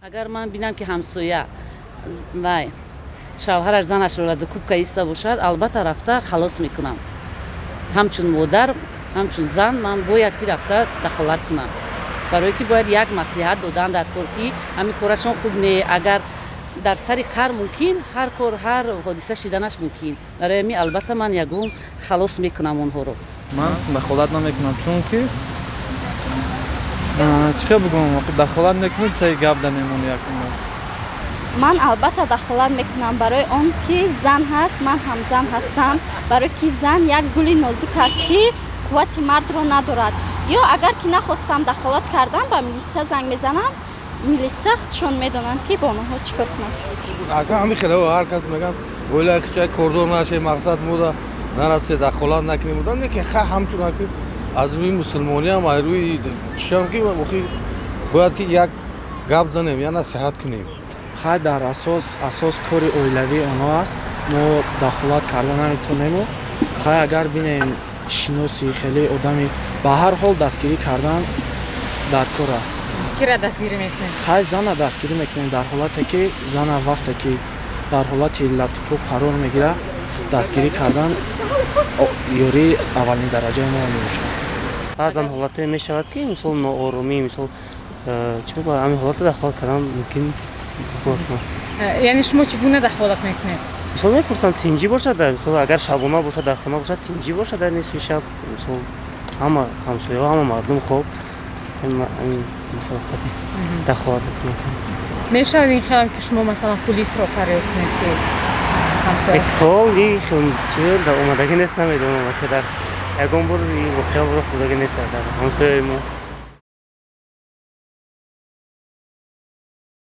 Агар ман бинам, ки ҳамсоя вай шавҳараш занашро латукӯб каиста бошад, албатта, рафта халос мекунам. Ҳамчун модар, ҳамчун зан ман бояд ки рафта дахолат кунам, барое ки бояд як маслиҳат додан дар кор, ки ҳамин корашон хуб не. Агар дар сари қар мумкин ҳар кор, ҳар ҳодиса шиданаш мумкин. Барои ҳамин, албатта, ман ягон халос мекунам онҳоро. Ман дахолат намекунам, чунки чӣ хел бигӯям, дахолат мекунӣ, таи гап да мемонӣ якум. Ман албатта дахолат мекунам, барои он ки зан ҳаст, ман ҳам зан ҳастам, барои ки зан як гули нозук аст, ки қуввати мардро надорад. Ё агар ки нахостам дахолат кардан, ба милитсия занг мезанам. Милитсия худшон медонанд, ки бо онҳо чӣ кор кунанд. Ака, ҳами хеле ҳар кас меган, оила хичай кордор наше, мақсад мода нарасе, дахолат накунем. Лекин ха ҳамчун аки аз рӯи мусулмониам, аз рӯи чишам, ки охи бояд ки як гап занем я насиҳат кунем. Хай, дар асос кори оилавии онҳо аст, мо дахолат карда наметонему. Хай, агар бинем, шиноси хеле одами, ба ҳар ҳол дастгирӣ кардан дар кора. Кира дастгирӣ мекунед? Хай, зана дастгирӣ мекунем, дар ҳолате ки зана вақте ки дар ҳолати латукӯб қарор мегирад, дастгирӣ кардан ёрии аввалин дараҷаи мо мебошад. Баъзан ҳолатое мешавад, ки мисол нооромӣ, мисол чӣ мегӯяд, ҳамин ҳолата дахолат кардан мумкин, дахолат кунам. Яъне шумо чӣ гуна дахолат мекунед? Мисол, мепурсам, тинҷӣ бошад, мисол, агар шабона бошад, дар хона бошад, тинҷӣ бошад, дар нисфи шаб, мисол, ҳама ҳамсояҳо, ҳама мардум хоб, ҳамин масъала қати дахолат мекунам. Мешавад ин хелам, ки шумо, масалан, пулисро фарёд кунед, ки ҳамсоя? То чи дар омадагӣ нест, намедонам, ки дар ягон бор воқеа рух додагӣ нест дар ҳамсояи мо.